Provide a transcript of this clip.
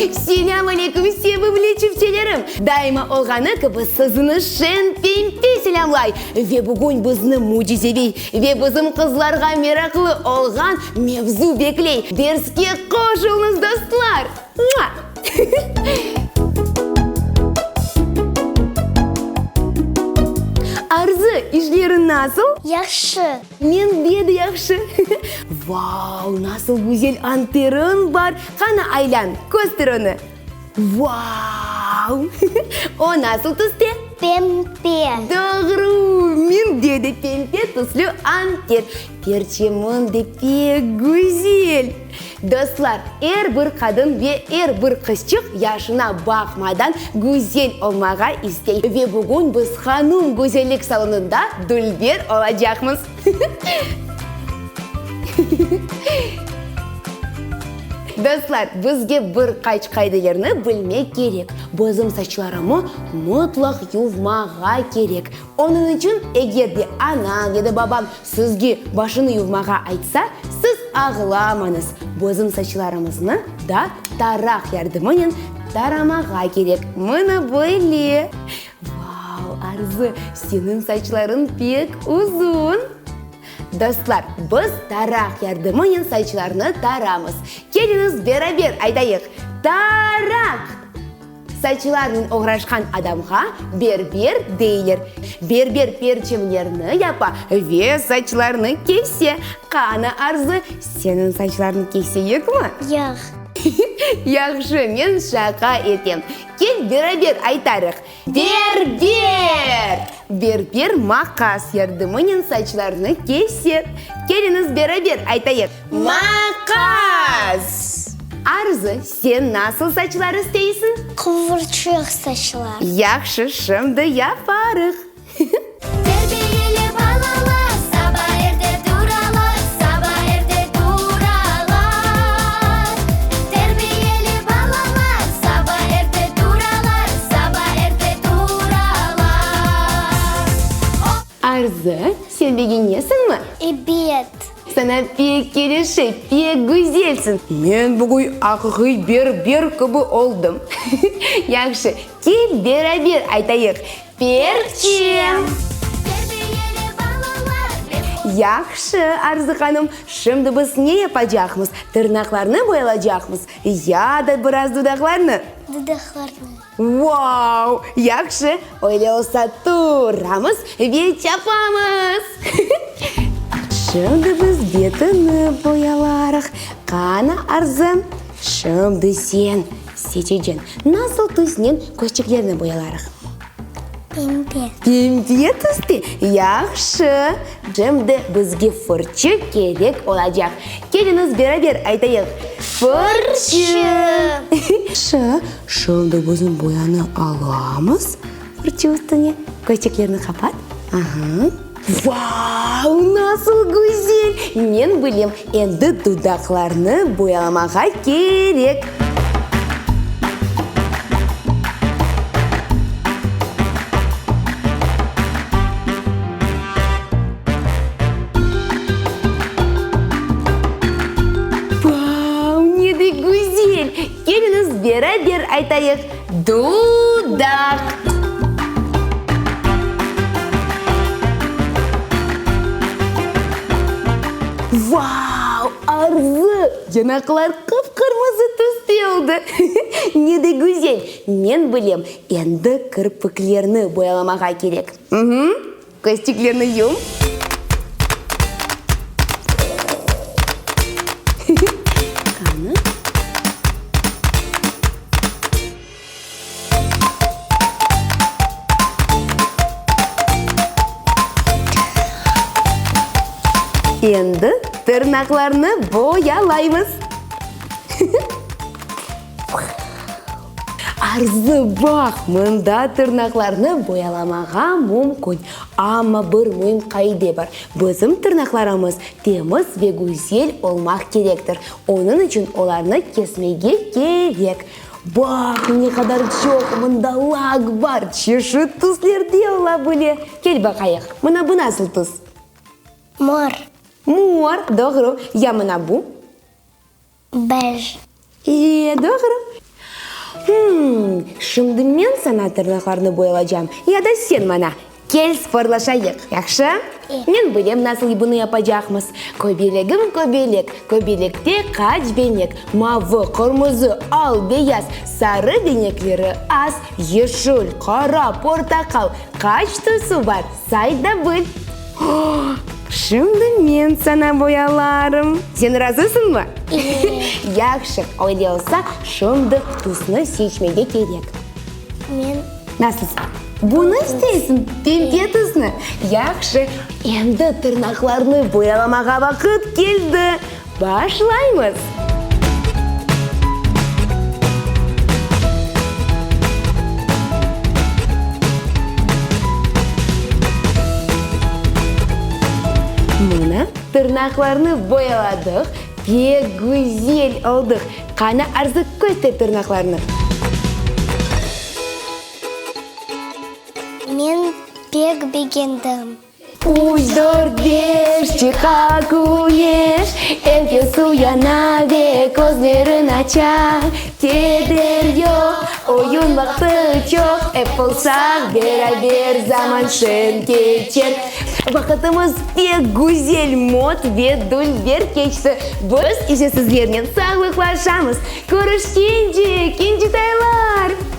Selâm aleyküm, sevimli çiftçilerim! Daima olğanı kibi sizni şen pempe selâmlay ve bugün bizni mücizeviy ve bizim qızlarğa meraqlı olğan mevzu bekley. Derske qoşulıñız, dostlar! Mua! Arzı, işleriñ nasıl? Yahşı. Mende de yahşı. Vau, nasıl güzel anteriñ bar! Qana, aylan, köster onı. Vau! O nasıl tüste? Pempe. Doğru! Mende de pempe tüslü anter. Perçemiñ de pek güzel. Dostlar, er bir qadın ve er bir qızçıq yaşına baqmadan güzel olmağa istey. Ve bugün biz Hanum güzellik salonında dülber olacaqmız. Dostlar, bizge bir qaç qaidelerni bilmek kerek. Bizim saçlarımı mıtlaq yuvmağa kerek. Onıñ içün, eger de anañ ya da babañ sizge başını yuvmağa aytsa, siz ağlamañız. Bizim saçlarımıznı da taraq yardımınen taramağa kerek. Mına böyle. Vau, Arzı, seniñ saçlarıñ pek uzun! Dostlar, biz taraq yardımınen saçlarnı taramız. Keliñiz beraber aytayıq, Taraq! Saçlarnen oğraşqan adamğa berber deyler. Berber perçemlerni yapa ve saçlarnı kese. Qana, Arzı, seniñ saçlarnı keseyikmi? Yoq. Yahşı, men şaqa etem. Kel, beraber aytarıq, Berber! Berber maqas yardımınen saçlarnı kese. Keliñiz, beraber aytayıq, Maqas! Arzı, sen nasıl saçlar isteysiñ? Quvurçıq saçlar. Yahşı, şimdi yaparıq. Terbiyeli balalar saba erte turalar, saba erte turalar. Terbiyeli balalar saba erte turalar, saba erte turalar. Arzı, sen begenesiñmi? Ebet. Saña pek kelişe, pek güzelsiñ. Men bugün aqiqiy berber kibi oldım. Yahşı, kel beraber aytayıq, Perçem! Yahşı, Arzı hanım, şimdi biz ne yapacaqmız? Tırnaqlarnı boyalacaqmız ya da biraz dudaqlarnı? Dudaqlarnı. Vau! Yahşı, öyle olsa turamız ve çapamız! Şimdi biz betini boyalarıq. Qana, Arzı, şimdi sen seçeceñ, nasıl tüsnen közçiklerni boyalarıq? Pembe. Pembe tüste? Yahşı! Şimdi bizge fırçı kerek olacaq. Keliñiz beraber aytayıq, Fırçı! Şı, şimdi bizim boyanı alamız fırçı üstüne. Közçiklerni qapat. Aha. Vau, nasıl güzel! Men bilem, endi dudaqlarnı boyalamağa kerek. Vau, ne de güzel! Keliñiz, beraber aytayıq, Dudaq! Vau, Arzı, yanaqlar qıp-qırmızı tüste oldı! Ne de güzel! Men bilem, endi kirpiklerni boyalamağa kerek. Kösçiklerni yum. Qani? Endi tırnaqlarnı boyalaymız. Arzı, baq, mında tırnaqlarnı boyalamağa mümkün. Amma bir müim qaide bar, bizim tırnaqlarımız temiz ve güzel olmaq kerektir, onıñ içün olarnı kesmege kerek. Baq, ne qadar çoq mında lak bar, çeşit tüslerde ola bile. Kel baqayıq, mına bu nasıl tüs? Mor. Mor, doğru. Ya mına bu? Bej. E, doğru. Hımm, şimdi men saña tırnaqlarnı boyalacam, ya da sen maña. Kel, sporlaşayıq, yahşı? Men bilem nasıl bunı yapacaqmız. Köbelegim köbelek, köbelekte qaç benek, mavı, qırmızı, al, beyaz, sarı benekleri az, yeşil, qara, portaqal, qaç tüsü bar, say da bil. Şimdi men saña boyalarım. Sen razısıñmı? Yahşı, öyle olsa, şimdi tüsni seçmege kerek. Men. Nasıl? Bunı isteysiñ, pembe tüsni? Yahşı, endi tırnaqlarnı boyalamağa vaqıt keldi. Başlaymız! Mına, tırnaqlarnı boyaladıq, pek güzel oldıq. Qana, Arzı, köster tırnaqlarnı. Men pek begendim. Üç, dört, beş, çıqa küneş, Er kes uyana ve közlerin aça. Keder yoq, oyun vaqtı çoq, Ep olsaq beraber zaman şeñ keçer. Vaqıtımız pek güzel, mot ve dülber keçti. Biz ise sizlernen sağlıqlaşamız. Körüşkence, kincitaylar!